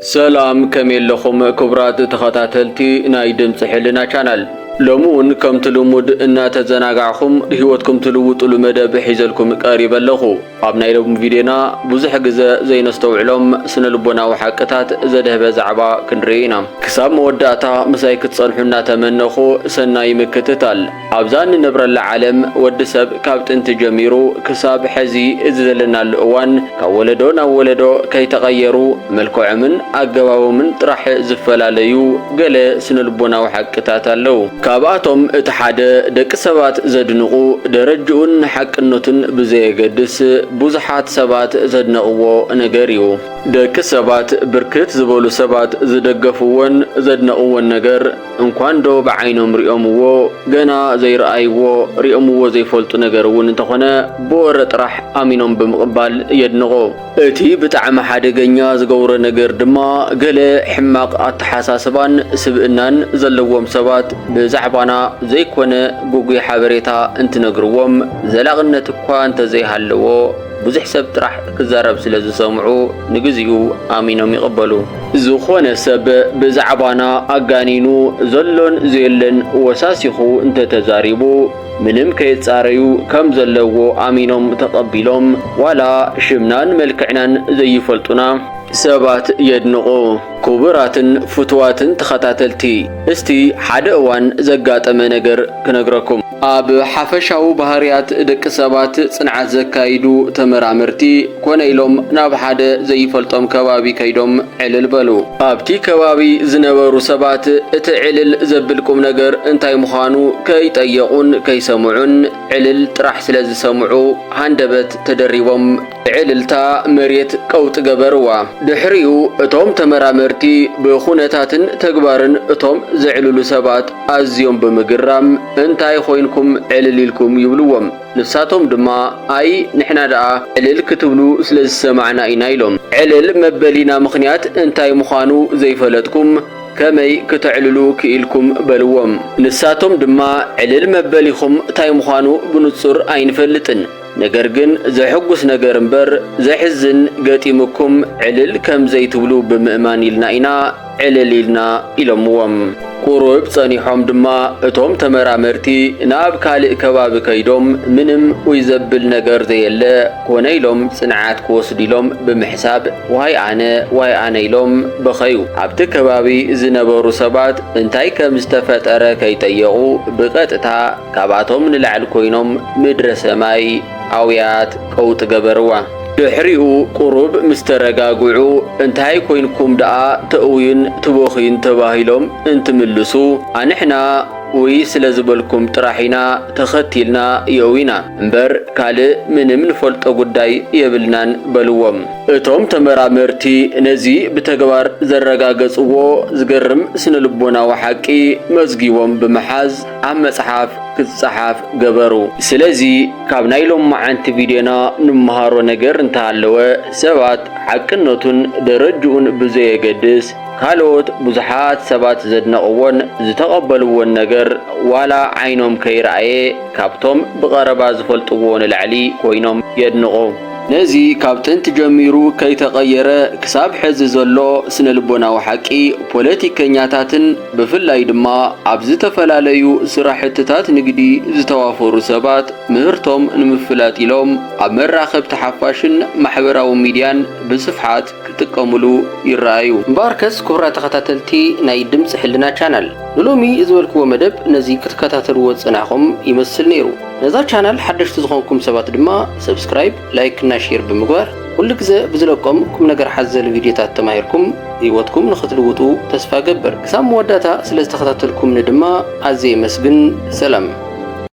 ሰላም፣ ከመይ ኣለኹም ክቡራት ተኸታተልቲ ናይ ድምፂ ሕልና ቻናል? ሎሚ እውን ከምቲ ልሙድ እናተዘናጋዕኹም ህይወትኩም ትልውጥሉ መደብ ሒዘልኩም ቀሪበ ኣለኹ። ኣብ ናይ ሎሚ ቪድዮና ብዙሕ ግዘ ዘይነስተውዕሎም ስነ ልቦናዊ ሓቅታት ዘድህበ ዛዕባ ክንርኢ ኢና። ክሳብ መወዳእታ ምሳይ ክትፀንሑ እናተመነኹ ሰናይ ምክትታል። ኣብዛ እንነብረላ ዓለም ወዲ ሰብ ካብ ጥንቲ ጀሚሩ ክሳብ ሕዚ እዚ ዘለናሉ እዋን ካብ ወለዶ ናብ ወለዶ ከይተቐየሩ መልክዖምን ኣገባቦምን ጥራሕ ዝፈላለዩ ገለ ስነ ልቦናዊ ሓቅታት ኣለዉ። ካብኣቶም እቲ ሓደ ደቂ ሰባት ዘድንቑ ደረጅኡን ሓቅነቱን ብዘየገድስ ብዙሓት ሰባት ዘድነቕዎ ነገር እዩ። ደቂ ሰባት ብርክት ዝበሉ ሰባት ዝደገፍዎን ዘድነቕዎን ነገር እንኳን ዶ ብዓይኖም ሪኦምዎ፣ ገና ዘይረኣይዎ፣ ሪኦምዎ ዘይፈልጡ ነገር እውን እንተኾነ ብወረ ጥራሕ ኣሚኖም ብምቕባል የድንቑ። እቲ ብጣዕሚ ሓደገኛ ዝገብሮ ነገር ድማ ገለ ሕማቕ ኣተሓሳስባን ስብእናን ዘለዎም ሰባት ብዛዕባና ዘይኮነ ግጉይ ሓበሬታ እንትነግርዎም ዘላቕነት እኳ እንተዘይሃለዎ ብዙሕ ሰብ ጥራሕ ክዛረብ ስለ ዝሰምዑ ንግዚኡ ኣሚኖም ይቕበሉ። ዝኾነ ሰብ ብዛዕባና ኣጋኒኑ ዘሎን ዘየለን ወሳሲኹ እንተተዛሪቡ ምንም ከየጻረዩ ከም ዘለዎ ኣሚኖም ተቐቢሎም ዋላ ሽምናን መልክዕናን ዘይፈልጡና ሰባት የድንቑ። ክቡራትን ፍቱዋትን ተኸታተልቲ፣ እስቲ ሓደ እዋን ዘጋጠመ ነገር ክነግረኩም። ኣብ ሓፈሻዊ ባህርያት ደቂ ሰባት ጽንዓት ዘካይዱ ተመራመርቲ ኮነ ኢሎም ናብ ሓደ ዘይፈልጦም ከባቢ ከይዶም ዕልል በሉ። ኣብቲ ከባቢ ዝነበሩ ሰባት እቲ ዕልል ዘብል ቁም ነገር እንታይ ምዃኑ ከይጠየቑን ከይሰምዑን ዕልል ጥራሕ ስለ ዝሰምዑ ሃንደበት ተደሪቦም ብዕልልታ መሬት ቀውጢ ገበርዋ። ድሕሪኡ እቶም ተመራመርቲ ብኹነታትን ተግባርን እቶም ዘዕልሉ ሰባት ኣዝዮም ብምግራም እንታይ ኮይንኩም ዕልል ኢልኩም ይብልዎም። ንሳቶም ድማ ኣይ ንሕና ደኣ ዕልል ክትብሉ ስለ ዝሰማዕና ኢና ኢሎም። ዕልል መበሊና ምኽንያት እንታይ ምዃኑ ዘይፈለጥኩም ከመይ ክተዕልሉ ክኢልኩም በልዎም። ንሳቶም ድማ ዕልል መበሊኹም እንታይ ምዃኑ ብንጹር ኣይንፈልጥን፣ ነገር ግን ዘሕጉስ ነገር እምበር ዘሕዝን ገጢሙኩም ዕልል ከም ዘይትብሉ ብምእማን ኢልና ኢና ዕልል ኢልና ኢሎምዎም። ቁሩብ ጸኒሖም ድማ እቶም ተመራመርቲ ናብ ካልእ ከባቢ ከይዶም ምንም ኡይ ዘብል ነገር ዘየለ ኮነ ኢሎም ጽንዓት ክወስዱ ኢሎም ብምሕሳብ ዋይ ኣነ ዋይ ኣነ ኢሎም በኸዩ። ኣብቲ ከባቢ ዝነበሩ ሰባት እንታይ ከም ዝተፈጠረ ከይጠየቑ ብቐጥታ ካብኣቶም ንላዕሊ ኮይኖም ምድረ ሰማይ ኣውያት ቀውጢ ገበርዋ። ድሕሪኡ ቁሩብ ምስ ተረጋግዑ እንታይ ኮይንኩም ደኣ ተእውዩን ትበኽዩን ተባሂሎም እንትምልሱ ኣንሕና ውይ ስለ ዝበልኩም ጥራሕ ኢና ተኸቲልና የእዊና እምበር ካልእ ምንም ንፈልጦ ጉዳይ የብልናን በልዎም። እቶም ተመራመርቲ ነዚ ብተግባር ዘረጋገጽዎ ዝገርም ስነ ልቦናዊ ሓቂ መዝጊቦም ብምሓዝ ኣብ መጽሓፍ ክጸሓፍ ገበሩ። ስለዚ ካብ ናይ ሎማዓንቲ ቪድዮና ንመሃሮ ነገር እንተሃለወ ሰባት ሓቅነቱን ደረጅኡን ብዘየገድስ ካልኦት ብዙሓት ሰባት ዘድነቕዎን ዝተቐበልዎን ነገር ዋላ ዓይኖም ከይረኣየ ካብቶም ብቐረባ ዝፈልጥዎ ንላዕሊ ኮይኖም የድንቑ። ነዚ ካብ ጥንቲ ጀሚሩ ከይተቐየረ ክሳብ ሕዚ ዘሎ ስነ ልቦናዊ ሓቂ ፖለቲከኛታትን ብፍላይ ድማ ኣብ ዝተፈላለዩ ስራሕትታት ንግዲ ዝተዋፈሩ ሰባት ምህርቶም ንምፍላጥ ኢሎም ኣብ መራኸብቲ ሓፋሽን ማሕበራዊ ሚድያን ብስፍሓት ክጥቀምሉ ይረኣዩ። እምበኣርከስ ክቡራት ተኸታተልቲ ናይ ድምፂ ሕልና ቻናል ንሎሚ ዝበልክዎ መደብ ነዚ ክትከታተልዎ ዝጸናሕኹም ይመስል ነይሩ። ነዛ ቻናል ሓደሽቲ ዝኾንኩም ሰባት ድማ ሰብስክራይብ፣ ላይክ እና ሼር ብምግባር ኩሉ ግዘ ብዝለቆም ቁም ነገር ሓዘል ቪድዮታት ተማሂርኩም ህይወትኩም ንኽትልውጡ ተስፋ ገብር። ክሳብ መወዳእታ ስለ ዝተኸታተልኩምኒ ድማ ኣዝየ የመስግን። ሰላም።